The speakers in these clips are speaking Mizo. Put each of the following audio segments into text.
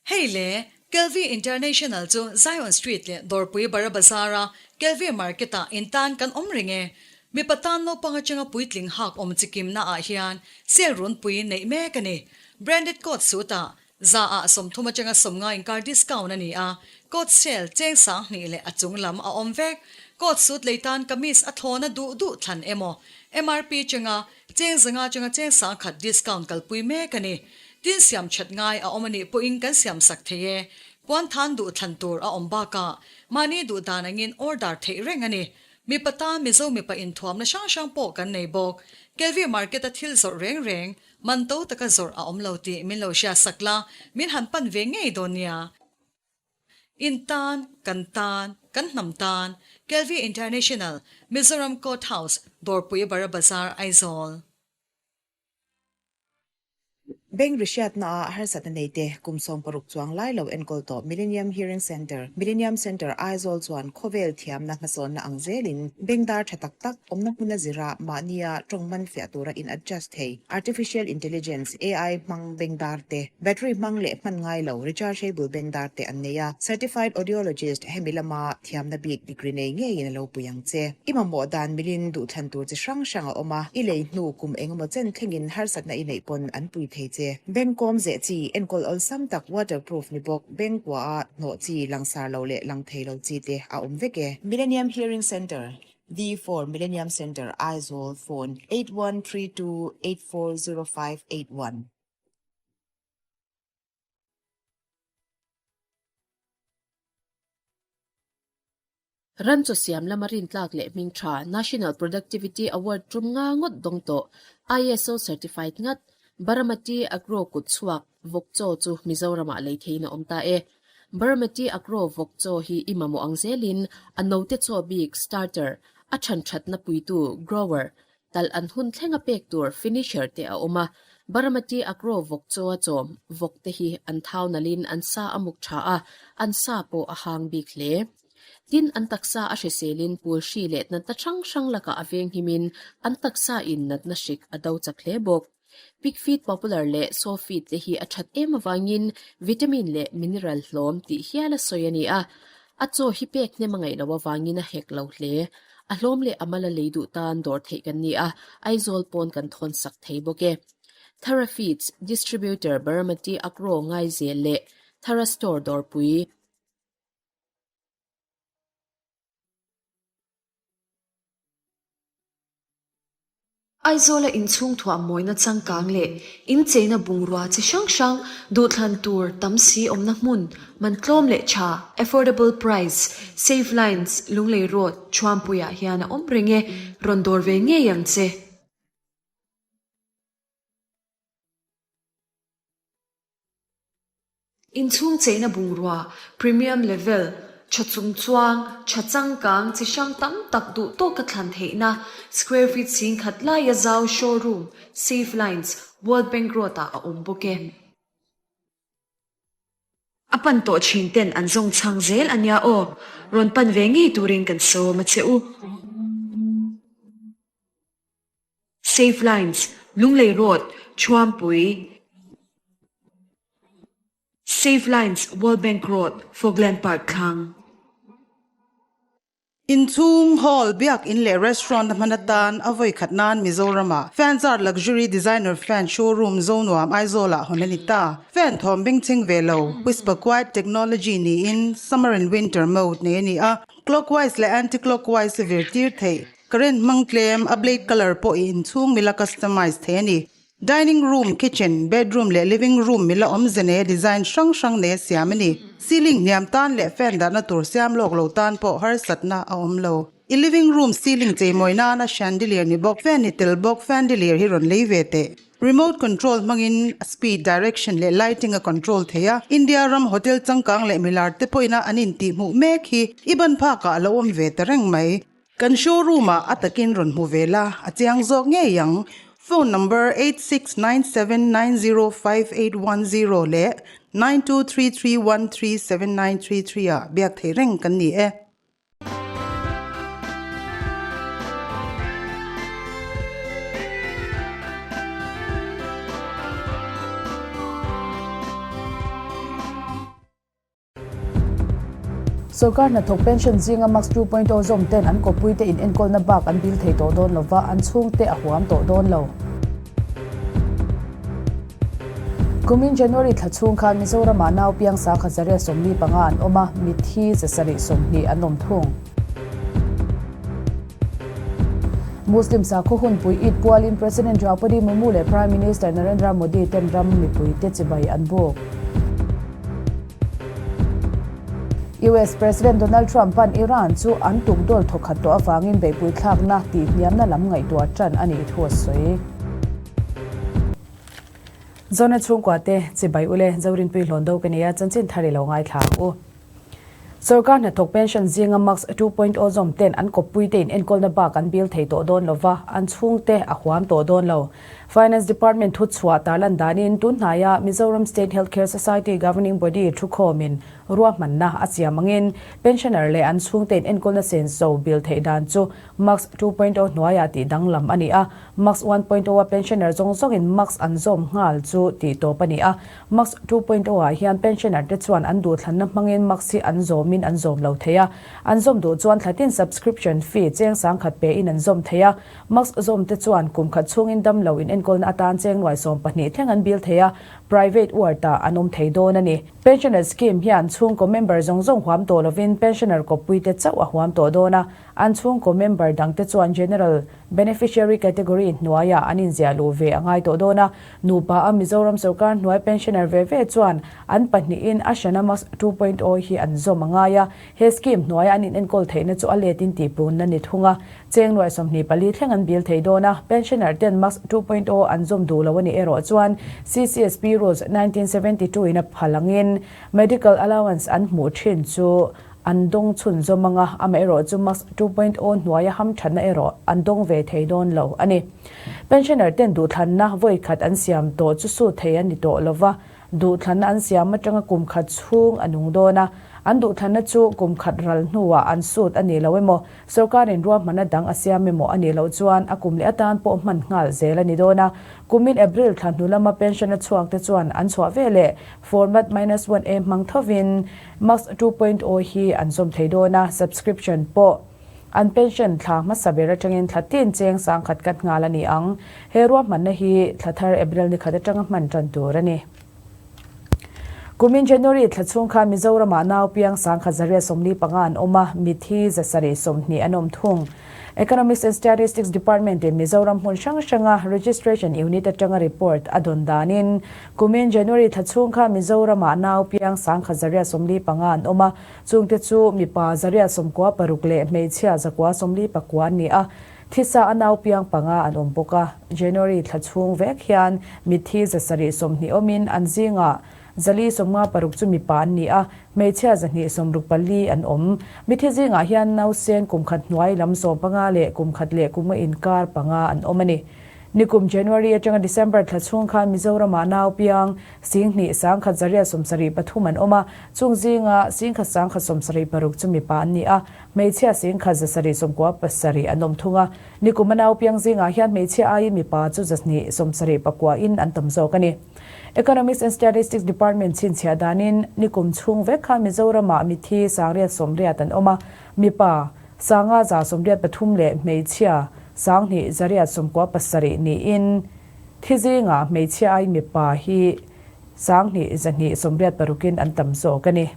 Hei le, Kelvie International chu Zion Street leh Dawrpui Bara Bazar-a Kelvie Market-ah in tan kan awm reng e. Mipa tan naupang atanga puitling hak awm chi kimna ah hian sale runpui neih mek a ni. Branded coat suit-ah za ah 30 atanga 50 inkar discount a ni a, coat sale cheng 2000 leh a chung lam a awm vek. Coat suit lei tan kamis a thlawna duh duh thlan emaw MRP atanga Cheng 500 atanga cheng 1000 discount kalpui mek a ni. Tin siam that ngai a awm a nih pawhin kan siam sak thei e. Puan than duh thlan tur a awm bakah mahni duh dan angin order theih reng a ni. Mipa tan Mizo mipa inthuamna hrang hrang pawh kan nei bawk. Kelvie Market a thil zawrh reng reng, man to taka zawrh a awm lo tih min lo hriat sak la, min han pan ve ngei dawn nia. In tan, kan tan, kan hnam tan, Kelvie International, Mizoram Court House, Dawrpui Bara Bazar, Aizawl. Bank rihriatnaah harsatna neite kum 16 chuang lai lo enkawl tawh Millennium Hearing Centre, Millennium Centre Aizawl chuan khawvel thiamna hmasawnna ang zelin bank dar tha tak tak awmna hmuna zira mahnia tawng man fiah tura in adjust thei Artificial Intelligence, AI, hmang bank dar te, Battery hmang leh hman ngai lo, rechargeable bank dar te an nei a. Certified Audiologist hemi lama thiamna bik degree nei ngeiin a lo pui ang che. I mamawh dan milin duhthlan tur chi hrang hrang a awm a, i lei hnu kum engemaw chen thlengin harsatna i neih pawn an pui thei che. Bank kawm zeh chi, enkawl awlsam tak waterproof ni bawk, bank kuaha hnawh chi, langsar lo leh lang thei lo chi te a awm vek e. Millennium Hearing Centre, V4 Millennium Centre, Aizawl, Phone, 8132840581. Ran chaw siam lama rintlak leh hming tha National Productivity Award tum nga ngawt dawng tawh, ISO certified ngat, Baramati Agro kut chhuak vawk chaw chu Mizoramah lei theiin a awm ta e. Baramati Agro vawk chaw hi i mamawh ang zelin a note chaw bik, starter, a than thatna puitu, grower, Talh an hun thleng a pek tur finisher te a awm a, Baramati Agro vawk chaw a chawm vawk te hi an thau nalhin an sa a muk tha a, an sa pawh a hang bik hle. Tin, an taksa a hriselin pul hri leh natna hrang hrang lakah a veng himin an taksa in natna hrik a do chak hle bawk. Pig feed popular leh sow feed te hi a that em avangin vitamin leh mineral hlawm tih hial a sawi a ni a. A chaw hi pek hnem a ngaih loh avangin a hek lo hle. A hlawm leh a mal a lei duh tan dawr theih kan ni a, Aizawl pawn kan thawn sak thei bawk e. Thara Feeds Distributor Baramati Agro Ngaizel leh Thara Store Dawrpui. Aizawla inchhung thuah mawina changkang leh incheina bungrua chi hrang hrang duhthlan tur tam si awmna hmun man tlawm leh tha, affordable price, Save Lines, Lunglei Road, Thuampuiah hian a awm reng e, rawn dawr ve ngei ang che. Inchhung cheina bungrua, premium level, tha chungchuang, tha changkang chi hrang tam tak duh tawka thlan theihna, square feet 10,000 laia zau showroom, Safe Lines, World Bank Road-ah a awm bawk e. A pan tawh thin ten an zawng chhang zel a nia aw, rawn pan ve ngei turin kan sawm a che u. Safe Lines, Lunglei Road, Thuampui, Safe Lines, World Bank Road, Fogland Park thlang. Inchhung, hall, biak in leh restaurant a hman atan a vawi khat nan Mizoram-ah Fanzart Luxury Designer Fan Showroom Zonuam Aizawl-ah hawn a ni ta. Fan thawm bengchheng ve lo, Whisper Quiet Technology niin Summer and Winter mode nei a ni a, Clockwise leh Anti-clockwise a vir tir theih. Current hmang tlem, a blade colour pawh i inchhung mila customize thei a ni. Dining room, kitchen, bedroom leh living room mila awmze nei a design hrang hrang nei a siam a ni. Ceiling hniam tan leh fan dahna tur siam lawk lo tan pawh harsatna a awm lo. I living room ceiling cheimawi nana chandelier ni bawk, fan ni tel bawk, fandelier hi rawn lei ve teh. Remote control hmangin a speed, direction leh lighting a control thei a. India ram hotel changkang leh milar te pawhin a an intihhmuh mek hi i ban phakah a lo awm ve ta reng mai. Kan showroom ah a takin rawn hmu ve la, a chiang zawk ngei ang. Phone number 8697905810 leh 9233137933 ah biak thei reng kan ni e. Sorkar hnathawk pension zinga Max 2.0 zawm ten an kawppuite in enkawlna bak an bil thei tawh dawn lova, an chhungte a huam tawh dawn lo. Kumin January thla chhung khan Mizoramah nau piang sakha zariat 45 an awm a, mitthi 720 an awm thung. Muslim sakhaw hunpui Eid pualin President Draupadi Murmu leh Prime Minister Narendra Modi ten ram mipuite chibai an buk. US President Donald Trump an Iran chu an tukdawl thawkhat tawh avangin beihpui thlakna tihhniamna lam ngaihtuah tan a nih thu a sawi. Zona chhungkua te chibai ule Zorinpui hlawn do ka nia chanchin thar i lo ngaithla ang u. Sorkar hnathawk pension zinga Max 2.0 zawm ten an kawppui te in enkawlna bak an bil thei tawh dawn lova, an chhungte a huam tawh dawn lo. Finance Department thuchhuah tarlan danin tun hnaia Mizoram State Health Care Society Governing Body thukhawmin ruahmanna a siam angin pensioner leh an chhungte in enkawlna senso bil theih dan chu Max 2.0 hnuaiah tih danglam a ni a. Max 1.0 a pensioner zawng zawngin Max an zawm nghal chu tih tawp a ni a. Max 2.0 ah hian pensioner te chuan an duhthlanna hmangin Max hi an zawmin an zawm lo thei a. An zawm duh chuan thlatin subscription fee cheng sangkhat pe in an zawm thei a. Max zawm te chuan kum khat chhungin dam lo in enkawlna atan cheng nuai 12 thleng an bil thei a, private ward ah an awm thei dawn a ni. Pensioner scheme hian chhungkaw member zawng zawng huam tawh lovin pensioner kawppui te chauh a huam tawh dawn a. An chhungkaw member dang te chuan general beneficiary category hnuaiah an inziah luh ve a ngai tawh dawn a. Nupa a Mizoram sorkar hnuai pensioner ve ve chuan an pahnihin a hrana Max 2.0 hi an zawm a ngai a. He scheme hnuaia an inenkawl theihna chu a let in tihpunna ni thung a. Cheng nuai 24 thleng an bil thei dawn a. Pensioner ten Max 2.0 an zawm duh lo a nih erawh chuan CCSP Rules 1972 in a phal angin medical allowance an hmuh thin chu An dawng chhun zawm anga, amaherawh chu Max 2.0 hnuaia hamthatna erawh an dawng ve thei dawn lo a ni. Pensioner ten duhthlanna vawi khat an siam tawh chu sut thei a ni tawh lo va, duhthlanna an siam atanga kum khat chhung a nung dawn a, an duhthlanna chu kum khat ral hnuah an sut a ni lo emaw, sorkarin ruahmanna dang a siam emaw a nih loh chuan a kum leh atan pawh hman nghal zel a ni dawn a. Kumin April thla hnu lama pension a chhuak te chuan an chhuah veleh format minus one A hmang thovin Max 2.0 hi an zawm thei dawn a, subscription pawh an pension thla hmasa ber atangin thla tin cheng sangkhat kat nghal a ni ang. He ruahmanna hi thla thar April ni khat atanga hman tan tur a ni. Kumin January thla chhung khan Mizoramah nau piang sangkhat 145 an awm a, mithi 720 an awm thung. Economics and Statistics Department in Mizoram hmun hrang hranga Registration Unit atanga report a dawn danin Kumin January thla chhung khan Mizoramah nau piang 1145 an awm a, chungte chu mipa 196 leh hmeichhia 949 an ni a, thisa a nau piang panga an awm bawk a. January thla chhung vek hian mitthi 720 awmin an zingah 456 chu mipa an ni a, hmeichhia 264 an awm. Mitthi zingah hian nausen kum khat hnuai lam 15 leh kum khat leh kum a inkar panga an awm a ni. Nikum January atanga December thla chhung khan Mizoramah nau piang 10,000 173 an awm a, chung zinga 10,176 chu mipa an ni a, hmeichhia 10,797 an awm thung a. Nikum a nau piang zingah hian hmeichhia aiin mipa chu 279 in an tam zawk a ni. Economics and Statistics Department chhinchhiah danin nikum chhung vek khan Mizoramah mithi 880 an awm a, mipa 583 leh hmeichhia 2197 niin thi zingah hmeichhia ai mipa hi 1286 in an tam zawk a ni.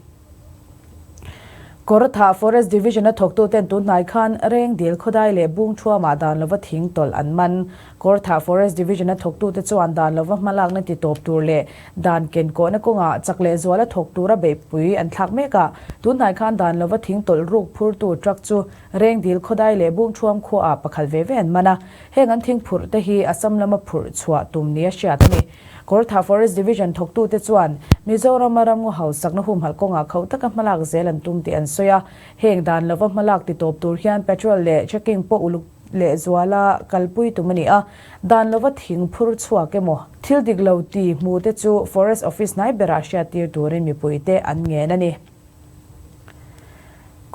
Kawrthah Forest Division a thawktuten tunhnai khan Rengdil khawdai leh Bungthuamah dan lova thing tawlh an man. Kawrthah Forest Division a thawktute chuan dan lova hmalakna ti tawp tur leh dan kenkawhna kawngah chak leh zuala thawk tura beihpui an thlak mek a. Tunhnai khan dan lova thing tawlh ruk phurtu truck chu Rengdil khawdai leh Bungthuam khuaah pakhat ve ve an man a. Heng an thing phurh te hi Assam lama phurh chhuah tum nia hriat a ni. Kawrthah Forest Division thawktute chuan Mizorama ramngaw hausakna humhalh kawngah khauh taka hmalak zel an tum tih an sawi a. Heng dan lova hmalak ti tawp tur hian patrol leh checking pawh uluk leh zuala kalpui tum a ni a. Dan lova thing phur chhuak emaw thil dik lo ti hmu te chu Forest Office hnai berah hriattir turin mipuite an ngen a ni.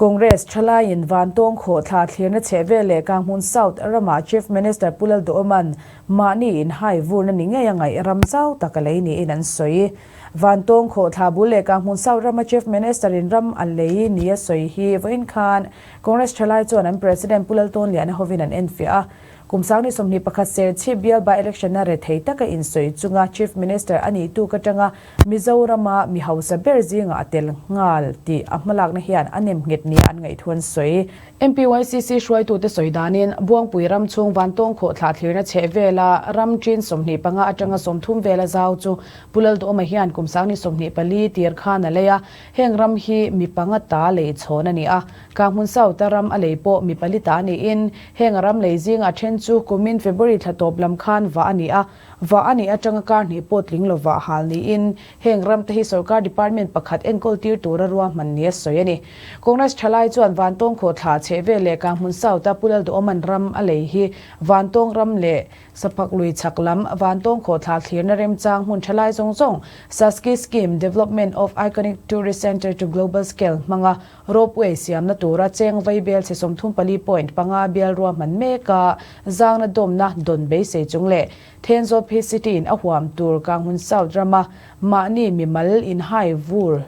Congress thalaiin Vantawng khawhthla thlirna chheh vel leh Kanghmun South ramah Chief Minister Pu Lalduhawma'n mahni inhai vurna ni ngei a ngaih ram zau tak a lei niin an sawi. Vantawng khawhthla bul leh Kanghmun South rama Chief Minister in ram a lei ni a sawi hi vawiin khan Congress thalai chuan an President Pu Laltawnliana hovin an enfiah a. Kum 2021 Serchhip bial by-election a rethei taka insawi chunga Chief Minister a nih tuk atanga Mizorama mi hausa ber zingah a tel nghal tih a hmalakna hian a nem nghet nia an ngaih thu an sawi. MPYCC hruaitute sawi danin Buangpui ram chhung Vantawng khawhthlah thlirna chheh vela ram chin 25 atanga 30 vela zau chu Pu Lalduhawma hian kum 2024 tir khan a lei a, heng ram hi mi panga ta lei chhawn a ni a, Kanghmun South-a ram a lei pawh mi pali ta niin heng a ram lei zingah then chu kumin February thla tawp lam khan vah a ni a, vah a nih atanga kar hnih pawh tling lovah hal niin heng ram te hi sorkar department pakhat enkawl tir tura ruahman ni a sawi a ni. Congress thalai chuan Vantawng khawhthla chheh vel leh Kanghmun South-a Pu Lalduhawman ram a lei hi Vantawng ram leh Saphak lui chhak lam Vantawng khawhthla thlirna remchang hmun tha lai zawng zawng Saski Scheme, Development of Iconic Tourist Centre to Global Scale hmanga Ropeway siamna tura cheng vai bel chhe 34.5 bial ruahman meka zangna dawmna dawn beisei chung leh Thenzawl Phi City in a huam tur Kanghmun South rama mahni mimal inhai vur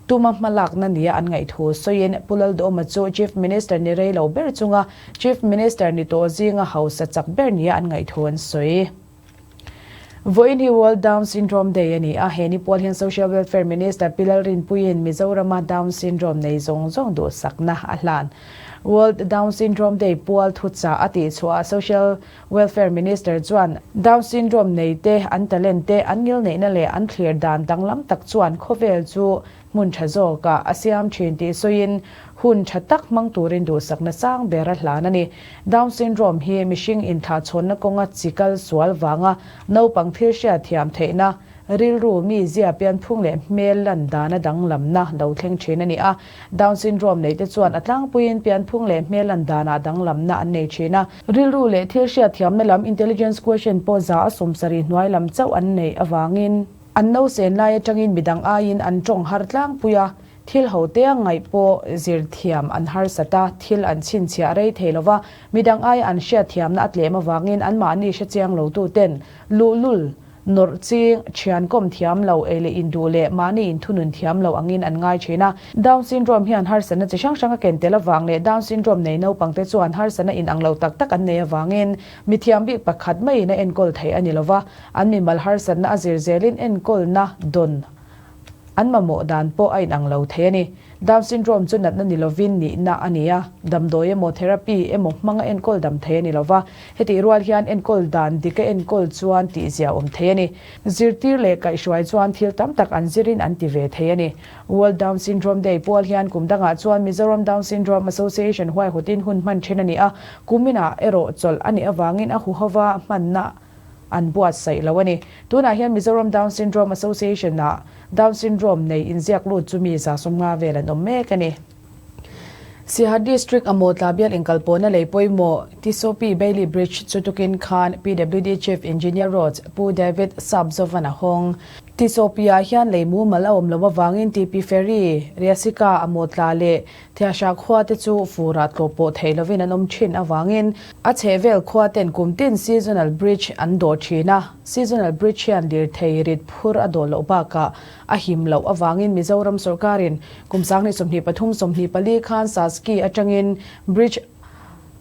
tuma hmalakna nia an ngaih thu sawiin Pu Lalduhawma chu Chief Minister ni rei lo ber chunga Chief Minister ni tawh zinga hausa chak ber nia an ngaih thu an sawi. Vawiin hi World Down Syndrome Day a ni a, he ni pual hian Social Welfare Minister Pi Lalrinpuiin Mizorama Down Syndrome nei zawng zawng duhsakna a hlan. World Down Syndrome Day pual thuchah a tihchhuah Social Welfare Minister chuan Down Syndrome nei te, an talent te, an ngilneihna leh an thlir dan danglam tak chuan khawvel chu hmun tha zawkah a siam thin tih sawiin hun tha tak hmang turin duhsakna sang ber a hlan a ni. Down syndrome hi mihring inthlahchhawnna kawnga chi kal sual vanga naupang thil hriat thiam theihna, rilru, mi zia pianphung leh hmel lan dana danglamna lo thleng thin a ni a. Down syndrome neite chuan a tlangpuiin pianphung leh hmel lan danah danglamna an nei thin a. Rilru leh thil hriat thiamna lam intelligence quotient pawh 170 hnuai lam chauh an neih avangin, An nausen lai atangin midang aiin an tawng har tlangpui a, thil ho te a ngaih pawh zir thiam an harsat a, thil an chhinchhiah rei thei lo va, midang aia an hriat thiamna a tlem avangin anmahni hrechiang lo tuten luhlul, nawrh ching, thian kawm thiam lo, ei leh induh leh mahni inthunun thiam lo angin an ngai thin a. Down syndrome hian harsatna chi hrang hrang a ken tel avang leh Down syndrome nei naupangte chuan harsatna inang lo tak tak an nei avangin mithiam bik pakhat maiin a enkawl theih a ni lo va, An mimal harsatna a zir zelin enkawlna dawn an mamawh dan pawh a inang lo thei a ni. Down syndrome chu natna ni lovin nihna a ni a, damdawi emaw therapy emaw hmanga enkawl dam thei a ni lova, hetih rual hian enkawl dan dik a enkawl chuan tihzia awm thei a ni. Zirtir leh kaihhruai chuan thil tam tak an zirin an ti ve thei a ni. World Down Syndrome Day pual hian kum dangah chuan Mizoram Down Syndrome Association huaihawtin hun hman then a ni a, kuminah erawh chawlh a nih avangin a huhova hmanna an buatsaih lo a ni. Tunah hian Mizoram Down Syndrome Association-ah Down Syndrome nei inziak lut chu mi 150 vel an awm mek a ni. Siaha District a Mawtla bial inkalpawhna lei pawimawh Tisopi Bailey Bridge chu tukin khan PWD Chief Engineer Roads Pu David Sapzovan a hawng. Tisopi-ah hian lei mumal a awm loh avangin TP Ferry, Riasika a Mawtla leh Thiahra khua te chu furah tlawh pawh theih lovin an awm thin avangin a chhehvel khua ten kum tin seasonal bridge an dawh thin a. Seasonal bridge hian lirthei rit phur a dawh loh bakah a him loh avangin Mizoram sorkarin kum 2023 24 khan Saski atangin bridge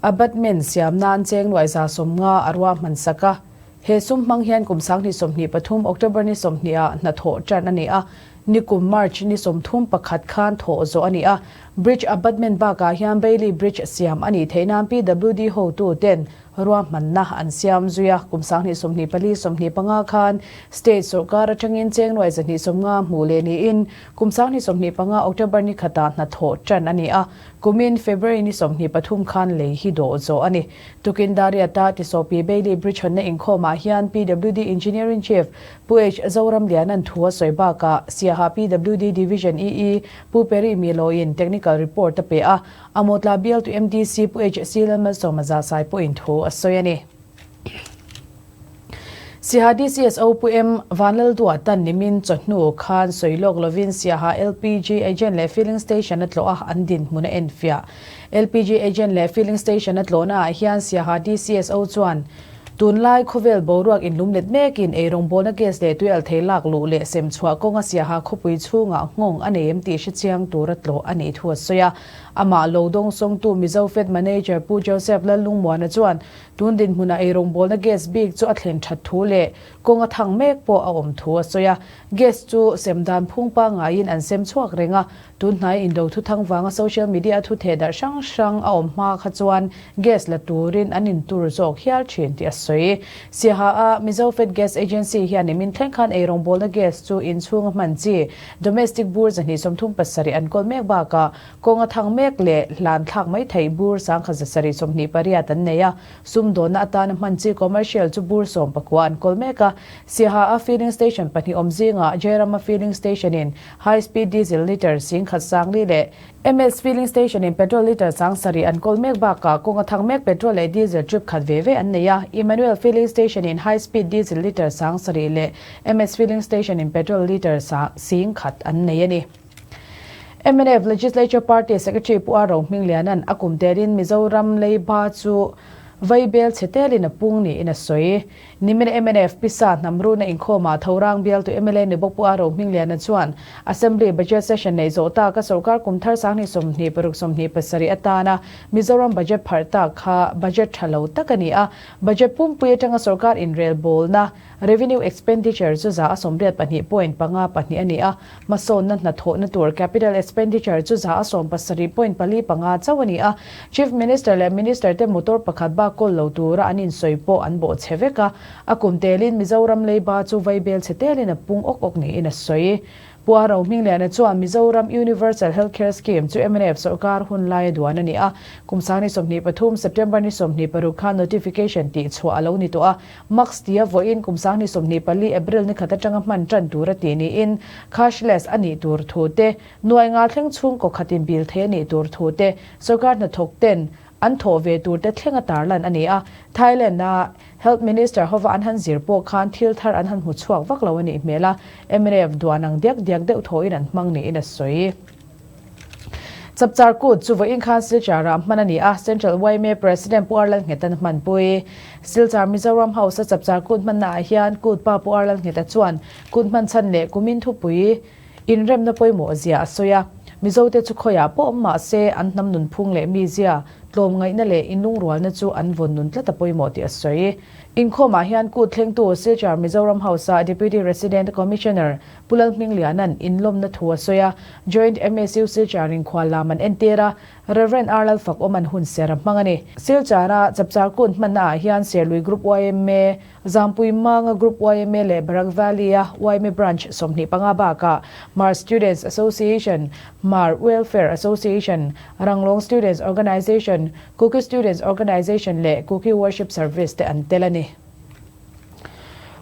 abutment siam nan cheng nuai 150 a ruahman sak a. He sum hmang hian kum 2023 October ni 20 ah hnathawh tan a ni a. Nikum March ni 31 khan thawh zawh a ni a, bridge abutment bakah hian Bailey Bridge siam a nih theih nan PWD hotu ten ruahmanna an siam zui a, kum 2024 25 khan state sorkar atangin cheng nuai 250 hmuh leh niin kum 2025 October ni khatah hnathawh tan a ni a, kumin February ni 23 khan lei hi dawh zawh a ni. Tukin Dariata Tisopi Bailey Bridge hawnna inkhawmah hian PWD Engineering Chief Pu H. Zoramliana'n thu a sawi bakah Siaha PWD Division EE Pu Peri Miloin Technical Report a pe a, a mawtla bialtu MDC Pu H. C. Lalmalsawma Zasai pawhin thu a sawi a ni. Siaha DCSO Pu M Vanlalduah tan nimin chawhnu khan sawi lawk lovin Siaha LPG agent leh filling station a tlawh a, an dinhmun a enfiah. LPG agent leh filling station a tlawhna ah hian Siaha DCSO chuan tunlai khawvel boruak inlumlet mekin eirawngbawlna gas leh tuialh thei lak luh leh sem chhuah kawnga Siaha khawpui chhungah nghawng a nei em tih hrechiang tura tlawh a nih thu a sawi a. Amah lo dawngsawngtu Mizo Fed Manager Pu Joseph Lallungmuana chuan Tun dinhmunah eirawngbawlna gas bik chu a thlen that thu leh kawng a thang mek pawh a awm thu a sawi a. Gas chu sem dan phung pangaiin an sem chhuak reng a, tun hnai indo thuthang vanga social media a thu theh darh hrang hrang a awm hma kha chuan gas la turin an intur zawk hial thin tih a sawi. Siaha a Mizo Fed Gas Agency hian nimin thleng khan eirawngbawlna gas chu inchhunga hman chi domestic bur 237 an kawl mek bakah Kawng a thang mek leh hlan thlak mai theih bur 1728 an nei a, sumdawnna atana hman chi commercial chu bur 19 an kawl mek a. Siaha a filling station pahnih awm zingah Jairama filling station in high speed diesel litre 10,000 sangli leh MS filling station in petrol litre 7,000 an kawl mek bakah kawng a thang mek petrol leh diesel trip khat ve ve an nei a. Emmanuel filling station in high speed diesel litre 7,000 leh MS filling station in petrol litre 10,000 an nei a ni. Mnf Legislature Party Secretary Pu A Rohmingliana'n a kum telin Mizoram leiba chu vaibel chhe telin a pung niin a sawi. Nimin mnf pisa hnam runa inkhawmah Thorang bialtu mla ni bawk Pu A Rohmingliana chuan Assembly Budget Session neih zawh taka sorkar kum thar 2026 27 atana Mizoram Budget pharh tak kha budget tha lo tak a ni a, budget pumpui atanga sorkar inrelbawlna Revenue expenditure chu 82.52 a ni a, hmasawnna hnathawhna tur capital expenditure chu 70.45 chauh a ni a. Chief Minister leh Minister te motor pakhat bak kawl lo tura an insawi pawh an bawh chhe vek a, a kum telin Mizoram leiba chu vaibel chhe telin a pung awk awk niin a sawi. Pu A Rohmingliana chuan Mizoram Universal Health Care Scheme chu mnf sawrkar hun laia duan a ni a, kum 2023 September ni 26 khan notification tih chhuah a lo ni tawh a, Max tia vawiin kum 2024 April ni khat atanga hman tan tur a tih niin cashless a nih tur thu te, nuai nga thleng chhungkaw khatin bill thei a nih tur thu te, sawrkar hnathawk ten an thawh ve tur te thleng a tarlan a ni a. Thailand a Health Minister hova an han zir pawh khan thil thar an han hmu chhuak vak lo a nih hmel a, mnf duan ang diak diak deuh thawhin an hmang niin a sawi. Chapchar kut chu vawiin khan Silchar-ah hman a ni a, Central yma President Pu Arlal Nghetan a hmanpui. Silchar Mizoram House-a Chapchar kut hmannaah hian kut pa Pu Arlal Ngheta chuan kut hman chhan leh kumin thupui inremna pawimawh zia a sawi a. Mizote chu khawiah pawh awm mah se an hnam nunphung leh mizia, tlawmngaihna leh inlungrualna chu an vawn nun tlat a pawimawh tih a sawi. Inkhawmah hian kut thlengtu Silchar Mizoram House-a Deputy Resident Commissioner Pu Lalhmingliana'n inlawmna thu a sawi a, Joint MSU Silchar inkhual lam an entir a, Rev. R. Lalfakawm an hun ser a hmang a ni. Silchara Chapchar Kun hmannaah hian Serlui Group yma, Zampui Manga Group yma leh Barak Valley-a yma Branch 25 bakah Hmar Students Association, Hmar Welfare Association, Ranglong Students Organisation, Kuki Students Organisation leh Kuki Worship Service te an tel a ni.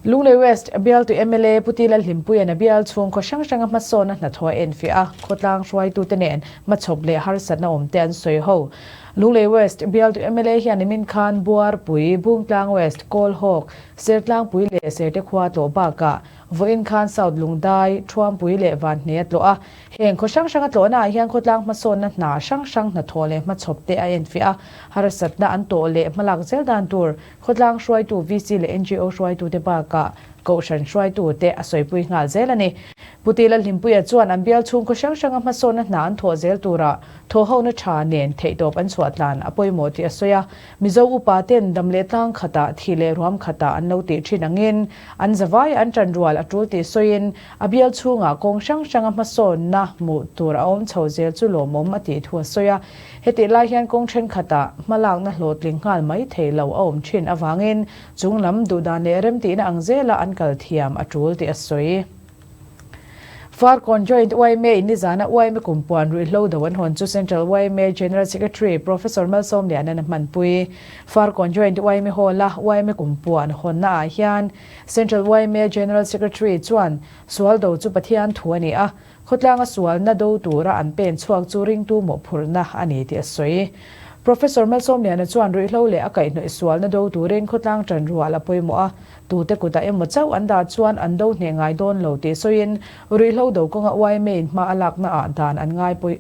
Lunglei West bialtu mla Pu Tila Hlimpuia'n a bial chhung khaw hrang hranga hmasawnna hnathawh a enfiah a, khawtlang hruaitute nen hmachhawp leh harsatna awmte an sawi ho. Lunglei West bialtu mla hian nimin khan Buarpui, Bungtlang West, Kawlhawk, Sertlangpui leh Serte khua tlawh bakah vawiin khan South Lungdai, Thuampui leh Vanhnei a tlawh a. Heng khaw hrang hranga tlawhnaah hian khawtlang hmasawnna hna hrang hrang hnathawh leh hmachhawpte a enfiah a, harsatna an tawh leh hmalak zel dan tur Khawtlang hruaitu VC leh NGO hruaitute bakah Kohhran hruaitute a sawipui nghal zel a ni. Pu Tila Hlimpuia chuan an bial chhung khaw hrang hranga hmasawnna hna an thawh zel tura thawhhona tha nen theihtawp an chhuah tlan a pawimawh tih a sawi a. Mizo upa ten dam leh tlang khatah thi leh ruam khatah an lo tih thin angin an zavai an tan rual a tul tih sawiin a bial chhungah kawng hrang hranga hmasawnna hmuh tur a awm chho zel chu lawmawm a tih thu a sawi a. Hetih lai hian kawng thenkhatah hmalakna hlawhtling nghal mai thei lo a awm thin avangin chung lam duhdan leh remtihna ang zela an kal thiam a tul tih a sawi. Farkawn Joint yma in nizana yma kumpuan ruihhlo do an hawn chu Central yma General Secretary Professor Malsawmliana'n a hmanpui. Farkawn Joint yma Hall-a yma kumpuan hawnnaah hian Central yma General Secretary chuan sual do chu Pathian thu a ni a, Khawtlanga sualna do tura an pen chhuak chu ringtu mawhphurhna a ni tih a sawi. Professor Malsawmliana chuan ruihhlo leh a kaihhnawih sualna do turin khawtlang ṭan rual a pawimawh a, tute kutah emaw chauh an dah chuan an do hneh ngai dawn lo tih sawiin ruihhlo do kawnga YMA in hma a laknaah dan an ngai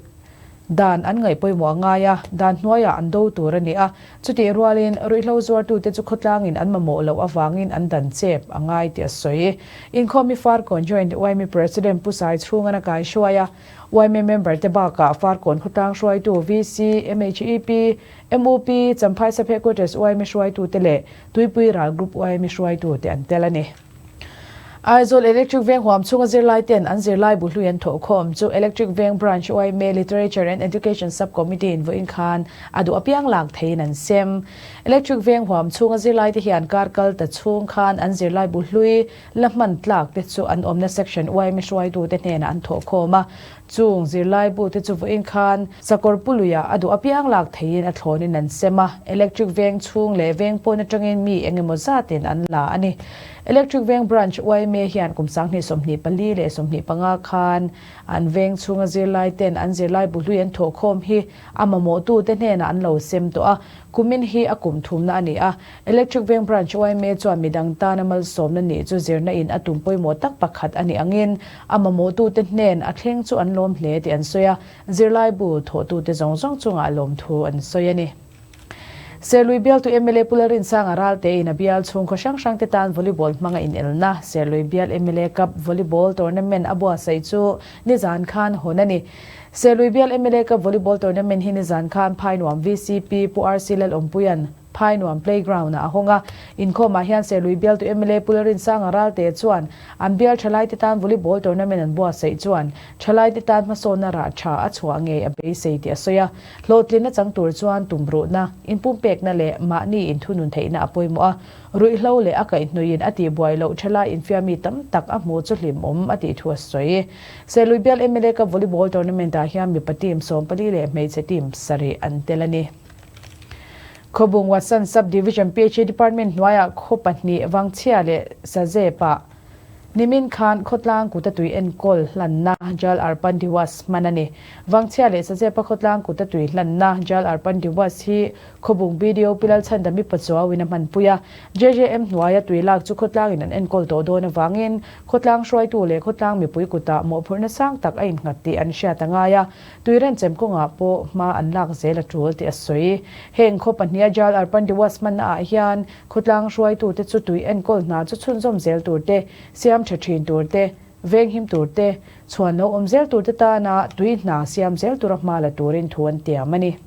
Dan an ngaih pawimawh a ngai a, dan hnuaiah an do tur a ni a, chutih rualin ruihhlo zuartute chu khawtlangin an mamawh loh avangin an dan chep a ngai tih a sawi. Inkhawmi Farkawn Joint YMA President Pu Sai Chhungan a kaihruai a, YMA member te bakah Farkawn khawtlang hruaitu VC, MHEP, MUP, Champhai Sub Headquarters YMA hruaitute leh Tuipui Ral Group YMA hruaitute an tel a ni. Aizawl Electric Veng huam chhunga zirlai ten an zirlai bu hlui an thawh khawm chu Electric Veng Branch yma Literature and Education Sub Committee in vawiin khan a duh apiang lak theiin an sem. Electric Veng huam chhunga zirlai te hian kar kal ta chhung khan an zirlai bu hlui la hman tlak te chu an awmna section yma hruaitute hnenah an thawh khawm a. Chung zirlai bu te chu vawiin khan sakawr puluiah a duh apiang lak theiin a thlawnin an sem a, Electric Veng chhung leh veng pawn atangin mi engemaw zatin an la a ni. Electric Veng Branch yma hian kum 2024 leh 25 khan an veng chhunga zirlai ten an zirlai bu hlui an thawhkhawm hi a mamawhtute hnenah an lo sem tawh a, kumin hi a kum thumna a ni a. Electric Veng Branch yma chuan midang tana malsawmna nih chu zirna in a tum pawimawh tak pakhat a nih angin a mamawhtute hnen a thleng chu an lawm hle tih an sawi a, zirlai bu thawhtute zawng zawng chungah lawmthu an sawi a ni. Serlui bialtu mla Pu Lalrinsanga Ralte in a bial chhungkhaw hrang hrang te tan volleyball hmanga inelna Serlui bial mla Cup Volleyball Tournament a buatsaih chu nizan khan hawn a ni. Serlui bial mla Cup Volleyball Tournament hi nizan khan Phainuam VCP Pu RC Lalawmpuia'n Phainuam Playground ah a hawng a. Inkhawmah hian Serlui bialtu mla Pu Lalrinsanga Ralte chuan an bial thalaite tan volleyball tournament an buatsaih chuan thalaite tan hmasawnna rah tha a chhuah ngei a beisei tih a sawi a. Hlawhtlinna chang tur chuan tumruhna, inpumpekna leh mahni inthunun theihna a pawimawh a, ruihhlo leh a kaihhnuiin a tihbuai loh thalai infiami tam tak a hmu chu hlimawm a tih thu a sawi. Serlui bial mla Cup Volleyball Tournament-ah hian mipa team 14 leh hmeichhe team sarih an tel a ni. Khawbung Watson Sub-Division PHE Department hnuaiah khaw pahnih Vangchhia leh Sazep-ah Nimin khan khawtlang kuta tui enkawl hlanna Jal Arpan Diwas hman a ni. Vangchhia leh Sazepa khawtlang kuta tui hlanna Jal Arpan Diwas hi Khawbung BDO Pi Lalchhandami Pachuauin a hmanpui a. JJM hnuaia tui lak chu khawtlangin an enkawl tawh dawn avangin khawtlang hruaitu leh khawtlang mipui kutah mawhphurhna sang tak a innghat tih an hriat a ngai a. Tui renchem kawngah pawh hma an lak zel a tul tih a sawi. Heng khaw pahniha Jal Arpan Diwas hmannaah hian Khawtlang hruaitute chu tui enkawl hna chu chhunzawm zel tur te, siam tha thin tur te, venghim tur te, chhuan lo awm zel tur te tana tui hna siam zel tura hma la turin thu an tiam a ni.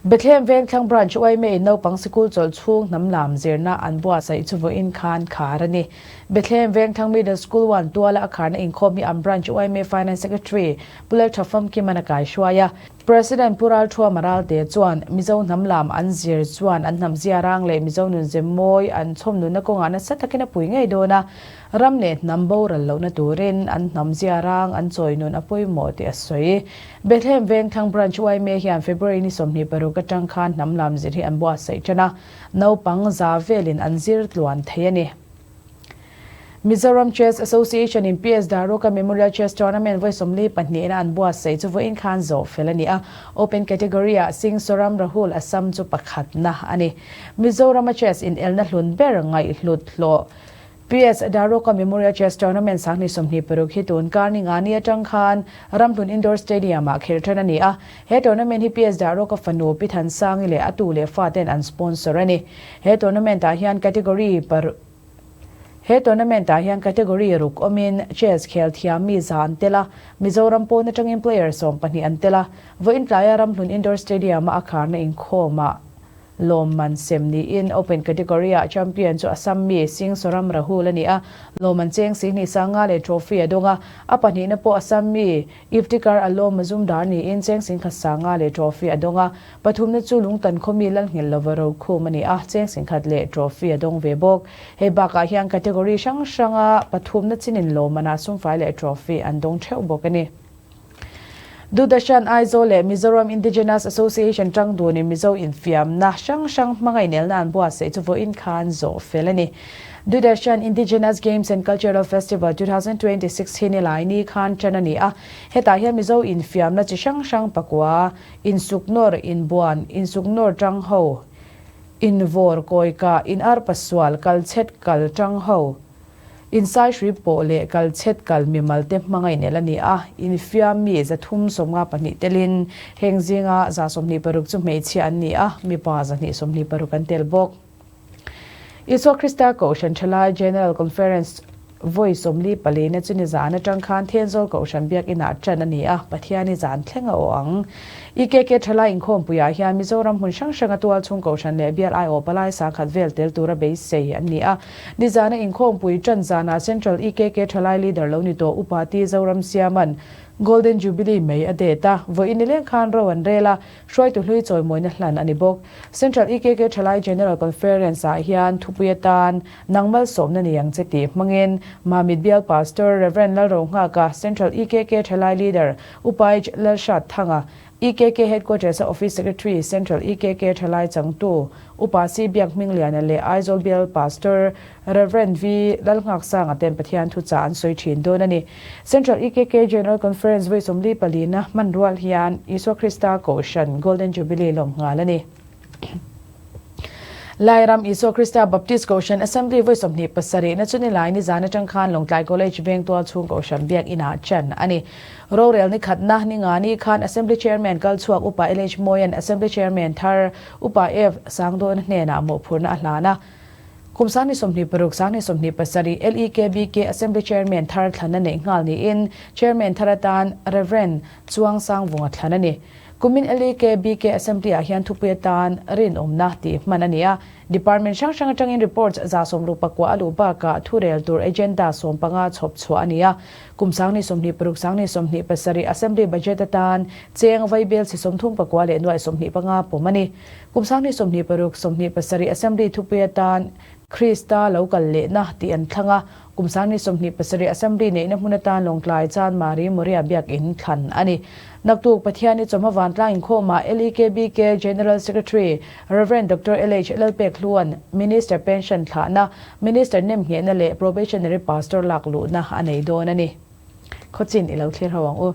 Bethlehem Vengthlang Branch yma in naupang sikul chawlh chhung hnam lam zirna an buatsaih chu vawiin khan khar a ni. Bethlehem Vengthlang Middle School one tuala a kharna inkhawm hi an Branch yma Finance Secretary Pu Laltha Famkiman a kaihruai a. President Pu Ralthuama Ralte chuan Mizo hnam lam an zir chuan an hnam ziarang leh Mizo nunze mawi an chhawm nunna kawngah nasa takin a pui ngei dawn a, ram leh hnam boral lohna turin an hnam ziarang an chawi nun a pawimawh tih a sawi. Bethlehem Vengthlang Branch yma hian February ni 26 atang khan hnam lam zir hi an buatsaih tan a, naupang za velin an zir tluan thei a ni. Mizoram Chess Association in PS Daroka Memorial Chess Tournament vawi 42 na an buatsaih chu vawiin khan zawh fel a ni a. Open category ah Singh Soram Rahul Assam chu pakhatna a ni. Mizorama chess inelna hlun ber ngaihhlut hlawh PS Daroka Memorial Chess Tournament 2026 hi tun kar ni nga ni atang khan Ramhlun Indoor Stadium ah khel then a ni a. He tournament hi PS Daroka fanu Pi Thansangi leh a tu leh fa ten an sponsor a ni. He tournament ah hian category He tournament ah hian category ruk awmin chess khel thiam mi za an tel a, Mizoram pawn atangin player 12 an tel a, vawiin tlaia Ramhlun Indoor Stadium a a kharna inkhawmah lawmman sem niin Open category ah champion chu Assam mi Singh Soram Rahul a ni a, lawmman cheng sihnih sanga leh trophy a dawng a, a pahnihna pawh Assam mi Iftikar Alom Mazumdar niin cheng singkhat sanga leh trophy a dawng a, Pathumna chu Lungtan khawmi Lalnghelh lova rokhum a ni a, cheng singkhat leh trophy a dawng ve bawk. Hei bakah hian category hrang hranga pathumna chinin lawmmanah sumfai leh trophy an dawng theuh bawk a ni. Doordarshan Aizawl leh Mizoram Indigenous Association tang dunin Mizo infiamna hrang hrang hmanga inelna an buatsaih chu vawiin khan zawh fel a ni. Doordarshan Indigenous Games and Cultural Festival 2026 hi nilai ni khan ṭan a ni a, hetah hian Mizo infiamna chi hrang hrang pakua, insuknawr, inbuan, insuknawr ṭang ho, invawr, kawikah, inarpasual, kalchhet kal ṭang ho, Insaihri pawh leh kalchhet kal mimal te hmanga inel a ni a, infiam mi 352 telin heng zinga 126 chu hmeichhia an ni a, mipa 226 an tel bawk. Isua Krista Kohhran Thalai General Conference vawi 44 na chu nizan atang khan Thenzawl Kohhran Biakinah tan a ni a, Pathiani zan thleng a aw ang. EKK Thalai inkhawmpuiah hian Mizoram hmun hrang hranga tualchhung Kohhran leh Bial aiawh palai sangkhat vel tel tura beisei an ni a. Nizana inkhawmpui tan zanah Central EKK Thalai Leader lo ni tawh Upa T Zoram Siaman Golden Jubilee mai a det a, vawiin nileng khan ro an rel a, hruaitu hlui chawimawina hlan a ni bawk. Central EKK Thalai General Conference ah hian thupui atan Nang malsawmna ni ang che tih hmangin Mamit Bial Pastor Rev Lalrohnghaka, Central EKK Thalai Leader Upa H Lalhrat Thanga, EKK Headquarters a Office Secretary, Central EKK Thalai Changtu, Upa C Biak Hmingliana leh Aizawl Bial Pastor Rev. V Lalnghaksanga ten Pathian thuchah an sawi thin dawn a ni. Central EKK General Conference vawi 44 na hman rual hian Isua Krista Kohhran Golden Jubilee lawm nghal a ni. Lairam Isua Krista Baptist Kohhran Assembly vawi 27 na chu nilai nizan atang khan Lawngtlai College veng tual chhung Kohhran biak inah chan a ni. Rorel ni khatna ni nga ni khan Assembly Chairman kal chhuak Upa LH Mawian Assembly Chairman thar Upa F Sangdawn hnenah mawhphurhna a hlan a. Kum 2026, 2027 LEKBK Assembly Chairman thar thlan a neih nghal niin Chairman thar atan Rev. Chuang Sangvunga thlan a ni. Kumin LEKBK Assembly ah hian thupui atan rinawmna tih hman a ni a. Department hrang hrang atangin reports 169 a luh bakah thurel tur agenda 15 chhawp chhuah a ni a. Kum 2026, 2027 Assembly Budget atan cheng vaibel chi 39 leh nuai 25 pawm a ni. Kum 2026, 27 Assembly thupui atan Krista lo kal lehna tih an thlang a. Kum 2027 Assembly neihna hmun atan Lawngtlai Chan Mari Moria biakinn thlan a ni. Naktuk Pathiani chawhma vantlang inkhawmah LEKBK General Secretary Rev. Doctor LH Lalpek Hluan Minister Pension thlahna, Minister nemnghehna leh Probationary Pastor lak luhna a nei dawn a ni. Khawchin i lo thlir ho ang u.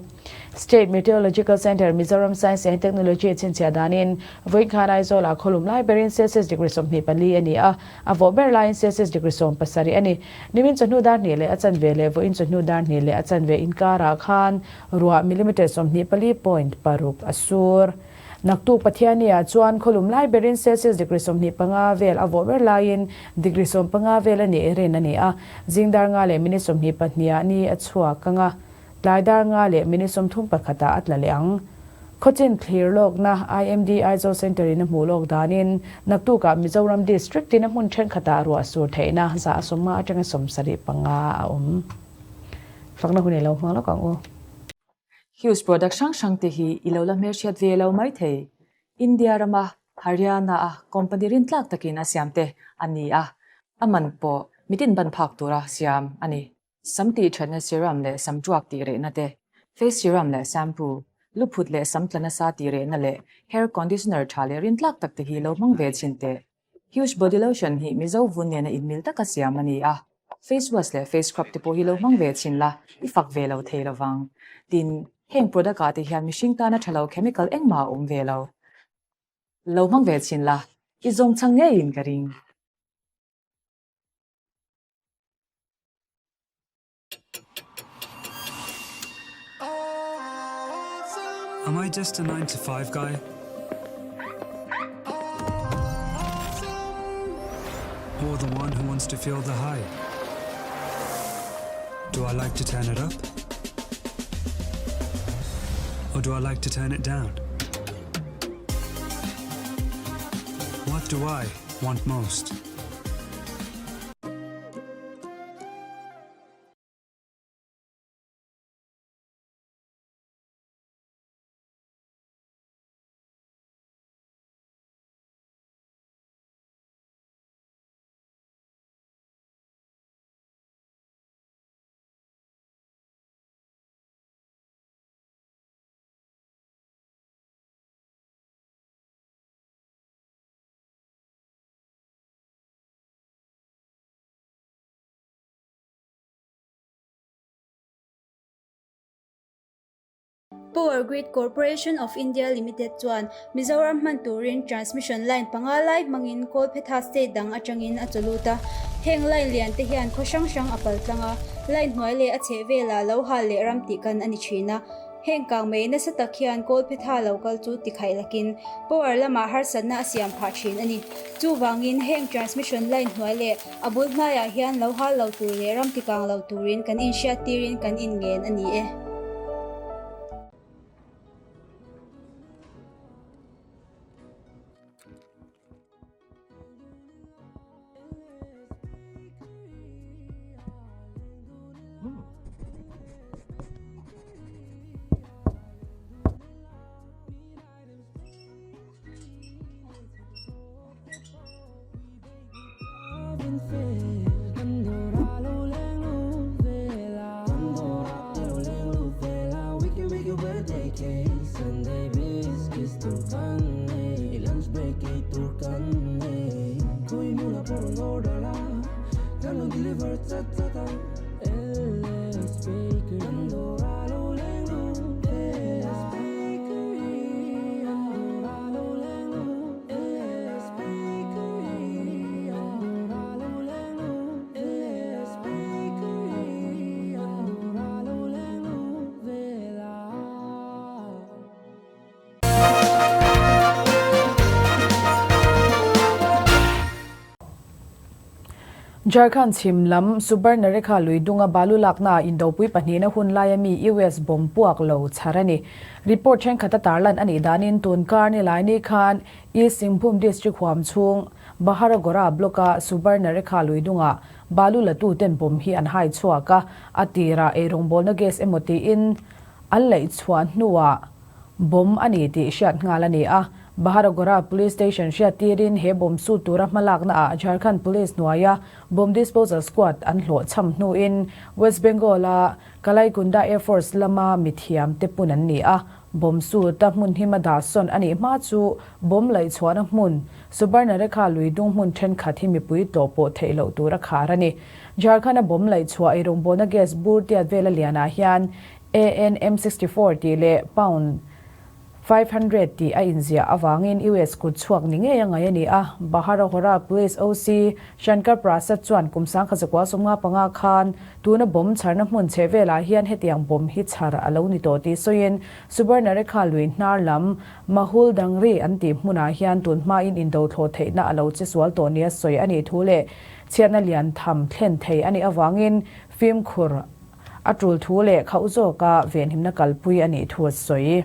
State Meteorological Centre, Mizoram Science and Technology chhinchhiah danin vawinkhan Aizawlah khawlum lai berin Celsius degree 24 a ni a, a vawh ber laiin Celsius degree 17 a ni. Nimin chawhnu dar hnih leh a chanve leh vawiin chawhnu dar hnih leh a chanve inkarah khan ruah millimetre 24.6 a sur. Naktuk Pathiani-ah chuan khawlum lai berin Celsius degree 25 vel a vawh ber laiin degree 15 vel a nih rin a ni a, zing dar nga leh minute 22 ah ni a chhuak ang a, tlai dar nga leh minute 31 ah a tla leh ang. Khawchin thlir lawkna IMD Aizawl Centre-in a hmuh lawk danin naktukah Mizoram District-in a hmun thenkhatah ruah sur theihna 150 atanga 75 a awm. Fakna hun i lo hmang lawk ang u. Hughes product hrang hrang te hi i lo la hmelhriat ve lo mai thei. India rama Haryana a company rintlak takin a siam te a ni a, a man pawh mitin ban phak tura siam a ni. Sam tih thatna serum leh sam tuak tih rehna te, face serum leh shampoo, luphut leh sam tla nasa tih rehna leh hair conditioner tha leh rintlak tak te hi lo hmang ve chhin teh. Huge body lotion hi Mizo vun nena inmil taka siam a ni a, face wash leh face scrub te pawh hi lo hmang ve chhin la, i fak ve lo thei lo vang. Tin, heng product ah te hian mihring tana tha lo chemical engmah a awm ve lo. Lo hmang ve chhin la, i zawng chhang ngeiin ka ring. Am I just a 9 to 5 guy? Or the one who wants to feel the high? Do I like to turn it up? Or do I like to turn it down? What do I want most? Power Grid Corporation of India Limited chuan Mizoram hman turin transmission line panga lai hmangin Kawlphetha state dang atangin a chawlut a. Heng line lian te hian khaw hrang hrang a pal tlang a, line hnuai leh a chheh velah lo hal leh ram tih kan a ni thin a. Heng kang mai nasa tak hian Kawlphetha lo kal chu tikhaih lakin power lamah harsatna a siam phah thin a ni. Chuvangin heng transmission line hnuai leh a bul hnaiah hian lo hal lo tur leh ram tikang lo turin kan inhriat tirin kan inngen a ni e. Jharkhand chhim lam Subarnarekha lui dunga balu laknaah indopui pahnihna hun laia mi US bomb puak lo chhar a ni. Report thenkhat a tarlan a nih danin tun kar ni lai ni khan East Singhbhum District huam chhung Baharagora block-a Subarnarekha lui dungah balu latu ten bomb hi an hai chhuak a, a tirah eirawngbawlna gas emaw tiin an laih chhuah hnuah Bomb a ni tih hriat nghal a ni a, Baharagora Police Station hriat tirin he bomb sut tura hmalakna ah Jharkhand Police hnuaia Bomb Disposal Squad an hlawh cham hnuin West Bengal-a Kalaikunda Air Force lama mithiam te pun an ni a, bomb sut a hmun hima dah sawn a nih hma chu bomb laihchhuahna hmun Subarnarekha lui dung hmun thenkhat hi mipui tlawh pawh theih loh tura khar a ni. Jharkhand-a bomb laihchhuah eirawngbawlna gas bur tiat vela lianah hian ANM 64 tih leh pound 500 tih a inziah avangin US kut chhuak ni ngei a ngaih a ni a. Baharahora Police OC Shankar Prasad chuan kum 1955 khan tuna bomb chharna hmun chhe velah hian hetiang bomb hi chhar a lo ni tawh tih sawiin Subarnarekha lui hnar lam Mahul Dangri an tih hmunah hian tun hmain indo thlawh theihna a lo che sual tawh nia sawi a nih thu leh chhiatna lian tham thlen thei a nih avangin fimkhur A tul thu leh khauh zawka venhimna kalpui a nih thu a sawi.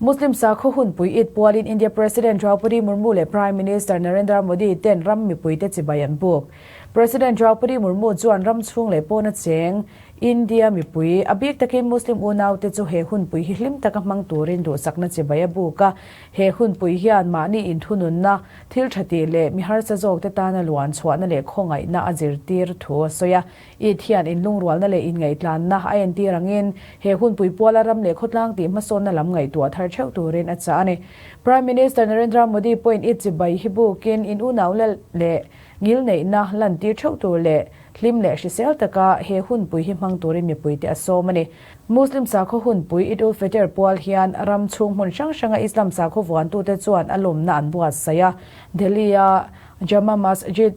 Muslim sakhaw hunpui it pualin India President Draupadi Murmu leh Prime Minister Narendra Modi ten ram mipuite chibai an buk. President Draupadi Murmu chuan ram chhung leh pawna cheng India mipui, a bik takin Muslim unaute chu he hunpui hi hlim taka hmang turin duhsakna chibai a buk a. He hunpui hian mahni inthununna, thil tha tih leh mi harsa zawkte tana luan chhuahna leh khawngaihna a zirtir thu a sawi a. Eid hian inlungrualna leh inngaihtlânna a entir angin he hunpui puala ram leh khawtlang tih hmasawnna lam ngaihtuah thar theuh turin a chah a ni. Prime Minister Narendra Modi pawhin Eid chibai hi bukin in unaula leh ngilneihna lantir theuh tur leh hlim leh hrisel taka he hunpui hi hmang turin mipuite a sawm a ni. Muslim sakhaw hunpui Eid ul-Fitr pual hian ram chhung hmun hrang hranga Islam sakhaw vuantute chuan a lawmna an buatsaih a. Delhi-a Jama Masjid,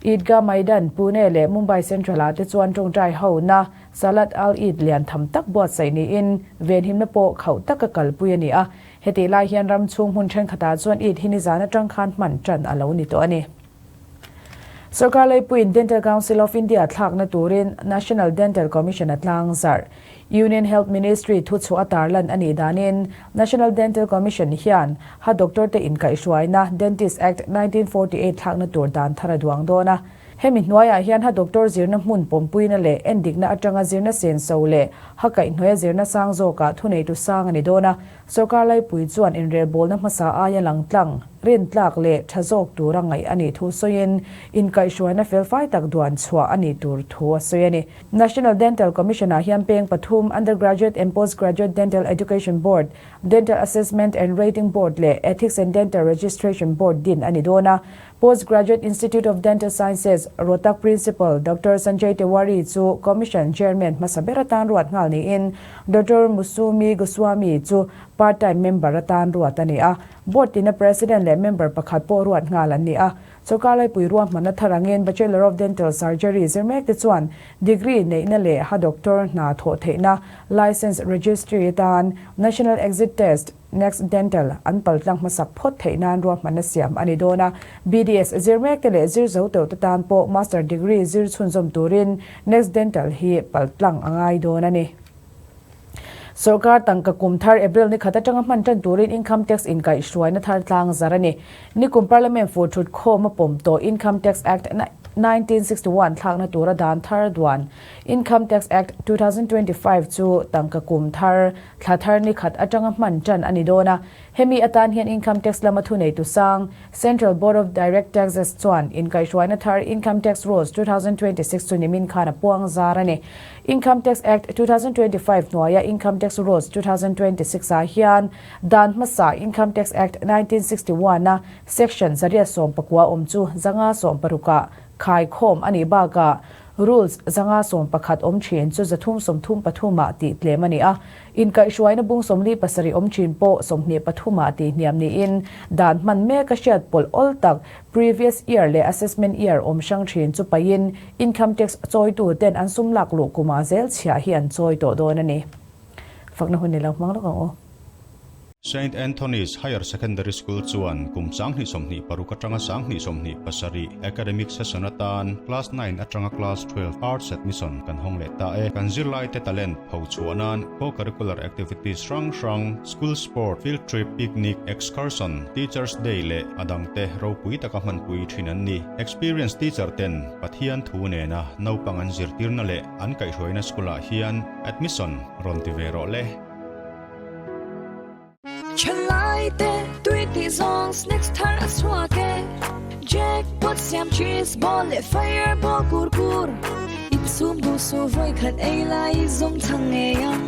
Eidgah Maidan, Pune leh Mumbai Central-ah te chuan tawngtai hona Salat al-Eid lian tham tak buatsaih niin venhimna pawh khauh taka kalpui a ni a. Hetih lai hian ram chhung hmun thenkhatah chuan Eid hi nizan atang khan hman tan a lo ni tawh a ni. Sorkar leipuiin Dental Council of India thlakna turin National Dental Commission a tlang zarh. Union Health Ministry thuchhuah a tarlan a nih danin National Dental Commission hian ha doctor te inkaihhruaina Dentist Act 1948 thlakna tur dan thar a duang dawn a. Hemi hnuaiah hian ha doctor zirna hmun pawmpuina leh endikna atanga zirna senso leh ha kaihhnuaia zirna sang zawkah thuneitu sang a ni dawn a. Sorkar laipui chuan inrelbawlna hmasa aia lang tlang. rintlak leh tha zawk tura ngaih a nih thu sawiin inkaihhruaina felfai tak duan chhuah a nih tur thu a sawi a ni. National Dental Commission-ah hian peng pathum, Undergraduate and Postgraduate Dental Education Board, Dental Assessment and Rating Board leh Ethics and Dental Registration Board din a ni dawn a. Postgraduate Institute of Dental Sciences, Rohtak Principal Doctor Sanjay Tewari chu Commission Chairman hmasa ber atan ruat nghal niin Doctor Musumi Goswami chu part-time member atan ruat a ni a. Board tina President leh member pakhat pawh ruat nghal an ni a. Sorkar laipui ruahmanna thar angin Bachelor of Dental Surgery zir mek te chuan degree neihna leh ha doctor hna thawh theihna license registry atan National Exit Test, Next Dental, an paltlang hmasak phawt theih nan ruahmanna siam a ni dawn a. BDS zir mek te leh zir zo teuh te tan pawh Master degree zir chhunzawm turin Next Dental hi paltlang a ngai dawn a ni. Sorkar tangka kum thar April ni khat atanga hman tan turin Income Tax inkaihhruaina thar tlang zar a ni. Nikum Parliament fur thut khawm a pawm tawh Income Tax Act 1961 thlakna tura dan thar duan Income Tax Act 2025 chu tangka kum thar thla thar ni khat atanga hman tan a ni dawn a. Hemi atan hian Income Tax lama thuneitu sang Central Board of Direct Taxes chuan inkaihhruaina thar Income Tax Rules 2026 chu nimin khan a puang zar a ni. Income Tax Act 2025 hnuaia Income Tax Rules 2026 ah hian dan hmasa Income Tax Act 1961 a Section 119 awm chu 560 ah khaikhawm a nih bakah Rules 591 awm thin chu 333 ah tih tlem a ni a. Inkaihhruaina bung 47 awm thin pawh 23 ah tih hniam niin dan hman mek a hriat pawlh awl tak Previous year leh assessment year awm hrang thin chu paihin income tax chawitu ten an sum lak luh kumah zel chhiah hi an chawi tawh dawn a ni. Fakna hun ni lo hmang lawk ang u. Saint Anthony's Higher Secondary School chuan kum 2026 atanga 2027 academic session atan Class 9 atanga Class 12 Arts admission kan hawng leh ta e. Kan zirlaite talent pho chhuah nan co-curricular activities hrang hrang, school sport, field trip, picnic, excursion, Teachers Day leh a dangte ropui taka hmanpui thin an ni. Experienced teacher ten Pathian thu nena naupang an zirtirna leh an kaihhruaina school ah hian admission rawn ti ve rawh le. Thalai te tui tih zawng snacks thar a chhuak e Jackpot siam cheese ball leh fireball kur kur Insum duh su vawi khat ei lai i zawng chhang ngei ang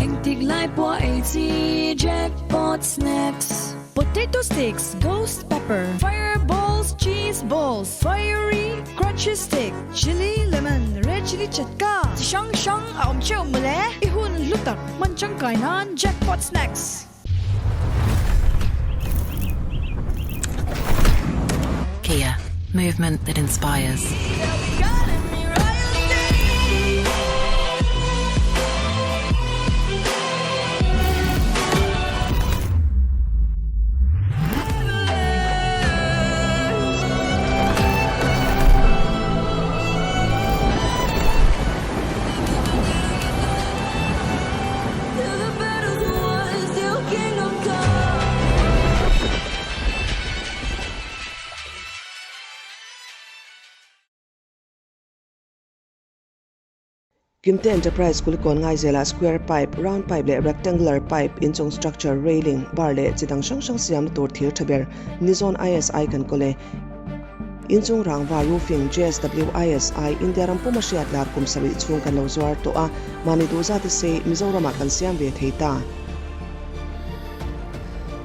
Engtik lai pawh ei chi Jackpot snacks Potato sticks, ghost pepper, fireballs, cheese balls, fiery crunchy stick, chilli lemon, red chilli chatka chi hrang hrang a awm theuh mawle. I hun hlu tak hman tangkai nan Jackpot Snacks. Kia, movement that inspires. Kimte Enterprise Kulikawn Ngaizelah square pipe, round pipe leh rectangular pipe, inchung structure, railing, bar leh chi dang hrang hrang siamna tur thir tha ber Nizon ISI kan kawl e. Inchung rangva roofing JSW ISI India ram puma hriat lar kum sarih chhung kan lo zuar tawh a, mahni duh zat se Mizoramah kan siam ve thei ta.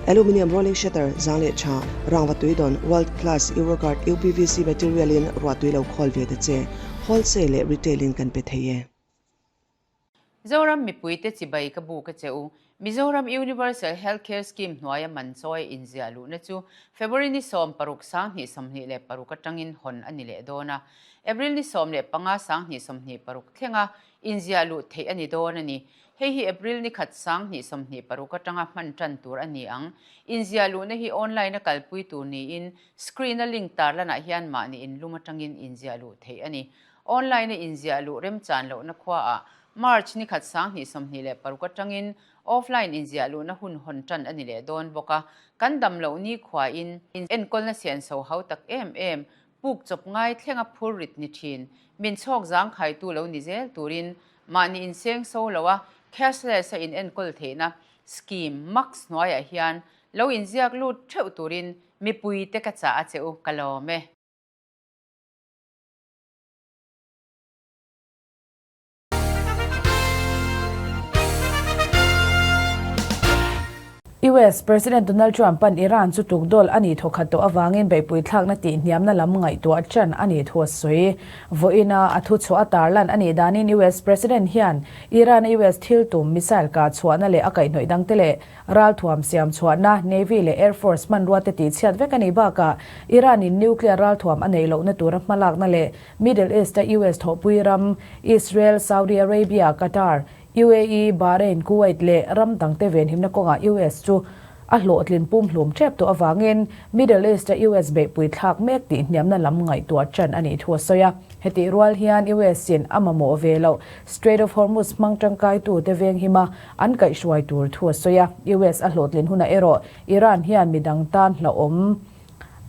Aluminium rolling shutter, zang leh tha, rangva tuidawn, world class Euroguard UPVC material in ruahtui lo khawl ve ta che. Wholesale leh retail in kan pe thei e. Zoram mipuite chibai ka bu ka che u. Mizoram Universal Health Care Scheme hnuaia man chawi inziah luhna chu February ni 16 2026 atangin hawn a ni leh dawn a. April ni 15 2026 thlenga inziah luh theih a ni dawn a ni. Hei hi April ni khat 2026 atanga hman tan tur a ni ang. Inziah luhna hi online a kalpui tur niin Screen a link tarlanah hian mahni inlum atangin inziah luh theih a ni. Online a inziah luh remchan lohna khuaah March ni khat 2026 atangin offline inziah luhna hun hawn tan a ni leh dawn bawk a. Kan dam loh ni khuain enkawlna sianso hau tak em em, puk chawp ngai thlenga phur rit ni thin, min chhawk zangkhaitu lo ni zel turin mahni inseng so lo a cashless a inenkawl theihna scheme max hnuaiah hian lo inziak lut theuh turin. Mipui te ka chah a che u, ka lawm e. US President Donald Trump an Iran chu tukdawl a nih thawkhat tawh avangin beihpui thlakna tihhniamna lam ngaihtuah ṭan a nih thu a sawi. Vawiina a thuchhuah a tarlan a nih danin US President hian Iran-a US thil tum missile kah chhuahna leh a kaihhnawih dangte leh ralthuam siam chhuahna Navy leh Air Force hmanrua te tihchhiat vek a nih bakah Iran-in nuclear ralthuam a neih lohna tura hmalakna leh Middle East-a US thawhpui ram Israel, Saudi Arabia, Qatar, UAE, Bahrain, Kuwait leh ram dangte venhimna kawngah US chu a hlawhtlin pumhlum tep tawh avangin Middle East-a US beihpui thlak mek tih hniamna lam ngaihtuah ṭan a nih thu a sawi a. Hetih rual hian US-in a mamawh ve loh Strait of Hormuz hmang tangkaitute venghima an kaihhruai tur thu a sawi a. US a hlawhtlin hunah erawh Iran hian midang tan hlauhawm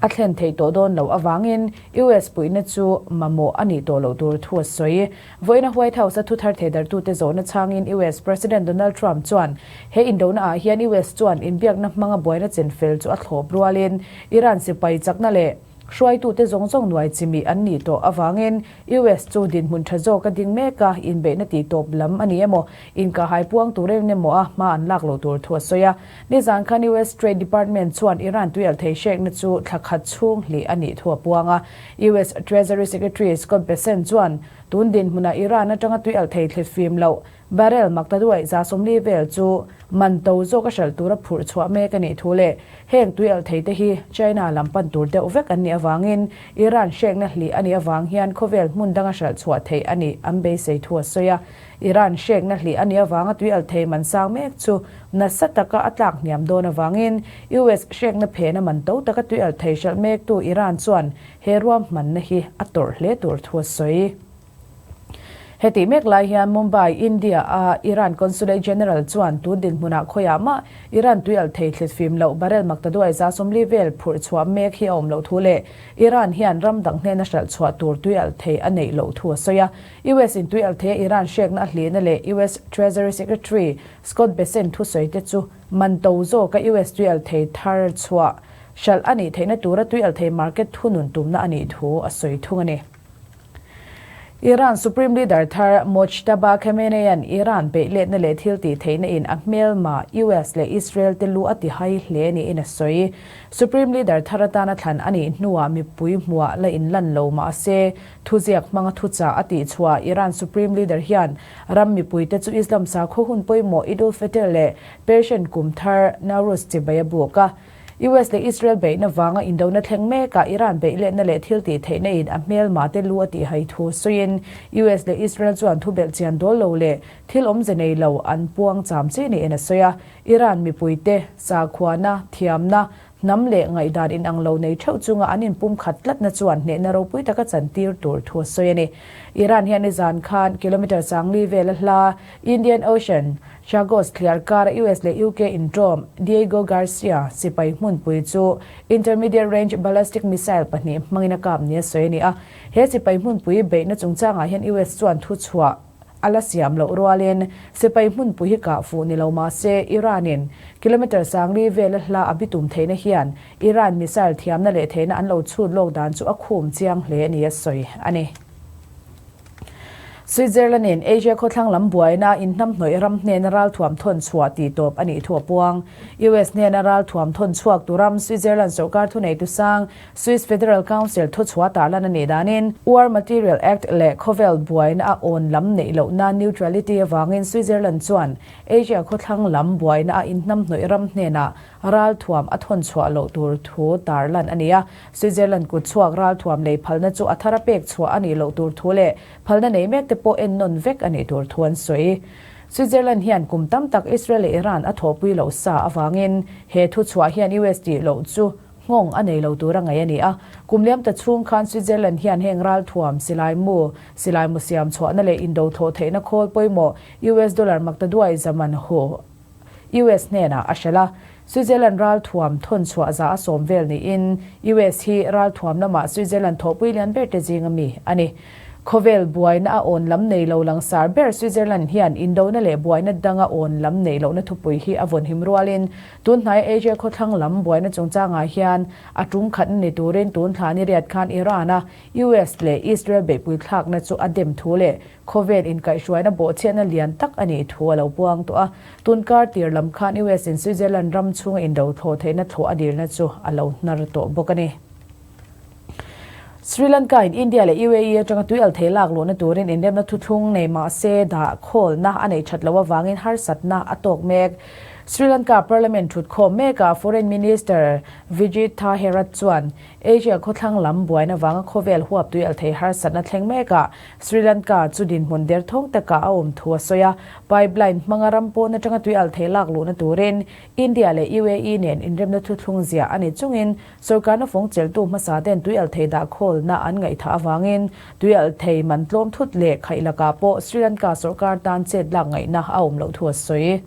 A thlen theih tawh dawn loh avangin US puihna chu mamawh a nih tawh loh tur thu a sawi. Vawiina White House-a thu thar theidartute zawhna chhangin US President Donald Trump chuan he indona ah hian US chuan inbiakna hmanga buaina chenfel chu a thlawp rualin Iran sipai chakna leh hruaitute zawng zawng nuai chimih an nih tawh avangin US chu dinhmun tha zawk a ding mek a, inbeihna tih tawp lam a ni emaw, inkahhai puang tur em emaw a hma an lak loh tur thu a sawi a. Nizan khan US Trade Department chuan Iran tuialh thei hrekna chu thla khat chhung hlih a nih thu a puang a. US Treasury Secretary Scott Bessent chuan tun dinhmunah Iran atanga tuialh thei thlit fim loh barrel maktaduaih 140 vel chu man to zawk a hralh tura phurh chhuah mek a nih thu leh heng tuialh thei te hi China lam pan tur deuh vek an nih avangin Iran hrekna hlih a nih avang hian khawvel hmun danga hralh chhuah theih a nih an beisei thu a sawi a. Iran hrekna hlih a nih avanga tuialh thei man sang mek chu nasa taka a tlak hniam dawn avangin US hrekna phena man to taka tuialh thei hralh mektu Iran chuan he ruahmanna hi a tawrh hle tur thu a sawi. Hetih mek lai hian Mumbai, India a Iran Consulate General chuan tun dinhmunah khawiah mah Iran tuialh thei thlit fim loh barrel maktaduai 140 vel phurh chhuah mek hi a awm loh thu leh Iran hian ram dang hnena hralh chhuah tur tuialh thei a neih loh thu a sawi a. US in tuialh thei a Iran hrekna a hlihna leh US Treasury Secretary Scott Bessent thusawi te chu man to zawka US tuialh thei thar chhuah hralh a nih theihna tura tuialh thei market thunun tumna a nih thu a sawi thung a ni. Iran Supreme Leader thar Mojtaba Khamenei-a'n Iran beih letna leh thil tih theihna in a hmelma US leh Israel te lu a ti hai hle niin a sawi. Supreme Leader thar atana thlan a nih hnuah mipui hmuah la inlan lo mah se, thuziak hmanga thuchah a tih chhuah Iran Supreme Leader hian ram mipuite chu Islam sakhaw hun pawimawh Eid-ul-Fitr leh Persian kum thar Nowruz chibai a buk a. US leh Israel beihna vanga indona thleng mekah Iran beih letna leh thil tih theihna in a hmelma te lu a tih hai thu sawiin US leh Israel chuan thu belh chian dawl lo leh thil awmze nei lo an puang cham chi niin a sawi a. Iran mipuite sakhuana, thiamna, hnam leh ngaihdan inang lo nei theuh chunga an inpumkhat tlatna chuan hnehna ropui taka chantir tur thu a sawi a ni. Iran hian nizan khan kilometre 40 vel a hla Indian Ocean, Chagos thliar kara US leh UK inṭawm Diego Garcia sipai hmunpui chu Intermediate Range Ballistic Missile pahnih hmangin a kap nia sawi a ni a. He sipai hmunpui beihna chungchangah hian US chuan thuchhuah a la siam loh rualin sipai hmunpui hi kah fuh ni lo mah se Iran-in kilometre 40 vela hla a bitum theihna hian Iran missile thiamna leh theihna an lo chhut lawk dan chu a khum chiang hle nia sawi a ni. Switzerland in Asia khawthlang lam buaina inhnamhnawih ram hnena ralthuam thawn chhuah tih tawp a nih thu a puang. US hnena ralthuam thawn chhuak tu ram Switzerland sorkar thuneitu sang Swiss Federal Council thuchhuah tarlan a nih danin War Material Act leh khawvel buaina a awn lam neih lohna neutrality avangin Switzerland chuan Asia khawthlang lam buaina a inhnamhnawih ram hnenah ralthuam a thawn chhuah loh tur thu tarlan a ni a. Switzerland kut chhuak ralthuam lei phalna chu a thara pek chhuah a nih loh tur thu leh phalna nei mek te pawh ennawn vek a nih tur thu an sawi. Switzerland hian kum tam tak Israel leh Iran a thawhpui loh sa avangin he thu chhuah hian US tih loh chu nghawng a nei lo tur a ngaih a ni a. Kum liam ta chhung khan Switzerland hian heng ralthuam, silaimu, silaimu siam chhuahna leh indo thawh theihna khawl pawimawh US dollar maktaduai zaman hu US hnenah a hrelh a, Switzerland ralthuam thawn chhuah za a sawm vel niin US hi ralthuam lamah Switzerland thawhpui lian ber te zinga mi a ni. Khawvel buaina a awn lam nei lo langsar ber Switzerland hian indona leh buaina danga awn lam neih lohna thupui hi a vawnhim rualin tun hnaia Asia khawthlang lam buaina chungchangah hian a tum khatna ni turin tun thla ni riat khan Iran-a US leh Israel beihpui thlakna chu a dem thu leh khawvel inkaihhruaina bawhchhiatna lian tak a nih thu a lo puang tawh a. Tun kar tir lam khan US in Switzerland ram chhunga indo thlawh theihna thlawh a dilna chu a lo hnar tawh bawk a ni. Sri Lanka in India leh UAE atanga tui al thei lak luhna turin inremna thuthlung nei mah se dah khawlna a neih that loh avangin harsatna a tawk mek. Sri Lanka Parliament thutkhawm mekah Foreign Minister Vijitha Herath chuan Asia khawthlang lam buaina vanga khawvel huap tui al thei harsatna thleng mekah Sri Lanka chu dinhmun derthawng takah a awm thu a sawi a. Pipeline hmanga ram pawn atanga tui al thei lak luhna turin India leh UAE nen inremna thuthlung ziah a ni chungin Sorkarna fawng chelhtu hmasa ten tui alh thei dah khawlna an ngaihthah avangin tui alh thei man tlawm thut leh khaih lakah pawh Sri Lanka sorkar tan chet lak ngaihna a awm loh thu a sawi.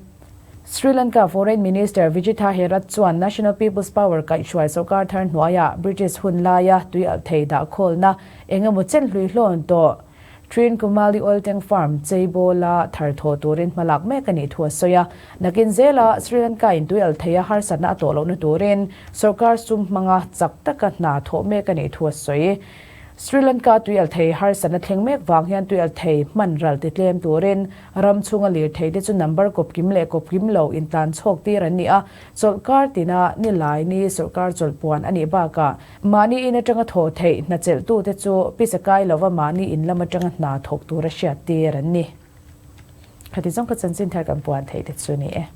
Sri Lanka Foreign Minister Vijitha Herath chuan National People's Power kaihhruai sorkar thar hnuaiah British hun laia tui alh thei dah khawlna eng emaw chen hlui hlawn tawh Trincomalee Oil Tank Farm cheibawla thar thaw turin hmalak mek a nih thu a sawi a. Nakin zela Sri Lanka in tui al theia harsatna a tawh lohna turin sorkar sum hmanga chak taka hna thawh mek a nih thu a sawi. Sri Lanka tui al thei harsatna thleng mek vang hian tui al thei hman ral ti tlem turin ram chhunga lirthei te chu number kawpkim leh kawpkim lo intlan chhawk tir an ni a, chawlhkar tina nilai ni sorkar chawlhpuan a nih bakah Mahni in atanga thawh theih hna chelhtute chu pisa kai lova mahni in lam atanga hna thawk tura hriat tir an ni. Khati zawng kha chanchin thar kan puan theih te chu ni e.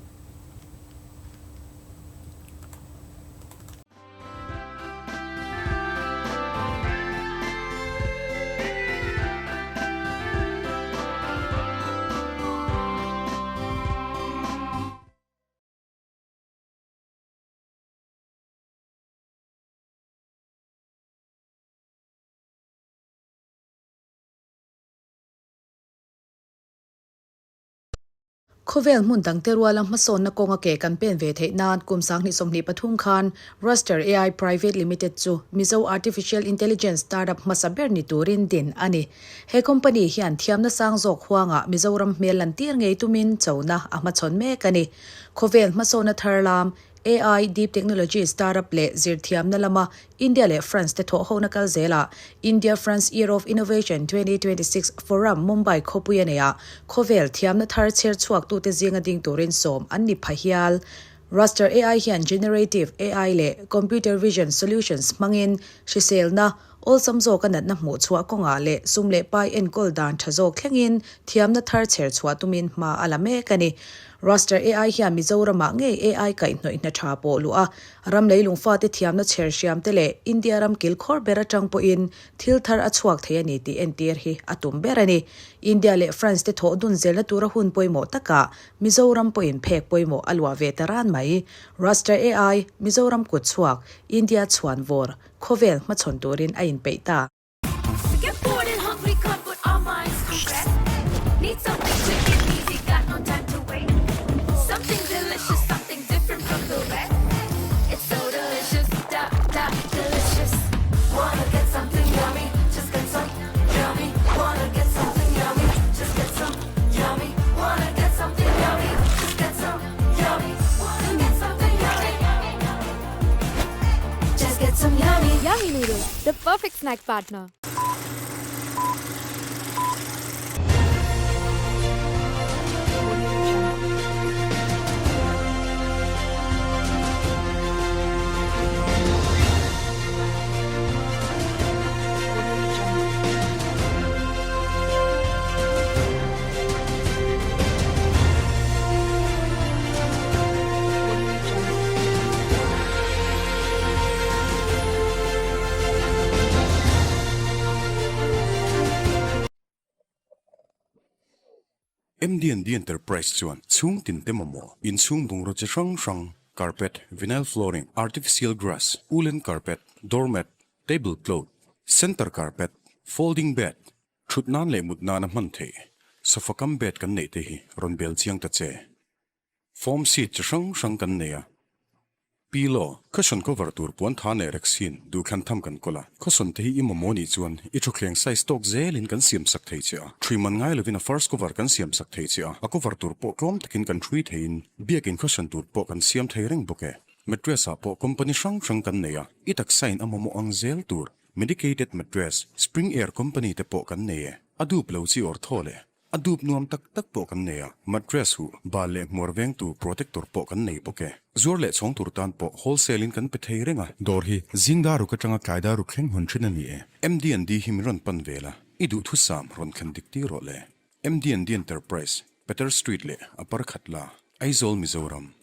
Khawvel hmun dangte ruala hmasawnna kawnga ke kan pen ve theih nan kum 2023 khan Raster AI Private Limited chu Mizo Artificial Intelligence startup hmasa ber ni turin din a ni. He company hian thiamna sang zawk huangah Mizoram hmel lantir ngei tumin chona a hmachhawn mek a ni. Khawvel hmasawnna thar lam AI, Deep Technology startup leh zirthiamna lama India leh France te thawhhona kal zelah India-France Year of Innovation 2026 Forum Mumbai khawpui a nei a, khawvel thiamna thar chher chhuaktute zinga ding turin sawm an ni pha hial. Raster AI hian Generative AI leh Computer Vision Solutions hmangin hriselna, awlsam zawka natna hmuh chhuah kawngah leh sum leh pai enkawl dan tha zawk thlengin thiamna thar chher chhuah tumin hma a la mek a ni. Raster AI hian Mizoramah ngei AI kaihhnawih hna tha pawh luh a, ram leilung fate thiamna chher hriam te leh India ram kilkhawr ber atang pawhin thil thar a chhuak thei a ni tih entir hi a tum ber a ni. India leh France te thawh dun zelna tura hun pawimawh takah Mizoram pawhin phek pawimawh a luah ve ta ran mai. Raster AI, Mizoram kut chhuak, India chhuan vawr, khawvel hmachhawn turin a inpeih ta. Yummy noodles, the perfect snack partner. MDND Enterprise chuan chhung tin te mamawh inchhung bungraw chi hrang hrang, carpet, vinyl flooring, artificial grass, woolen carpet, doormat, table cloth, center carpet, folding bed, Thut nan leh mut nana hman theih sofa kam bed kan neih te hi rawn bel chiang ta che. Foam seat chi hrang hrang kan nei a. Pillow, Cushion cover tur puan tha leh rexin duhthlan tham kan kawl a, cushion te hi i mamawh nih chuan i thutthleng size tawk zelin kan siam sak thei che a, thui man ngai lovin a first cover kan siam sak thei che a, a cover tur pawh tlawm takin kan thui theiin biakin cushion tur pawh kan siam thei reng bawk e. Mattress ah pawh company hrang hrang kan nei a, i taksa in a mamawh ang zel tur medicated mattress, spring air company te pawh kan nei e, a dup lo chi awr thaw le. A dup nuam tak tak pawh kan nei a, mattress huh, bal leh hmuar vengtu protector pawh kan nei bawk e. Zuar leh chhawng tur tan pawh wholesale in kan pe thei reng a. Dawr hi zing dar ruk atanga tlai dar ruk thleng hawn thin a ni e. MD&D hi min rawn pan vel a, i duhthusam rawn thlen dik tir rawh le. MD&D Enterprise, Peter Street leh a par khat la, Aizawl Mizoram.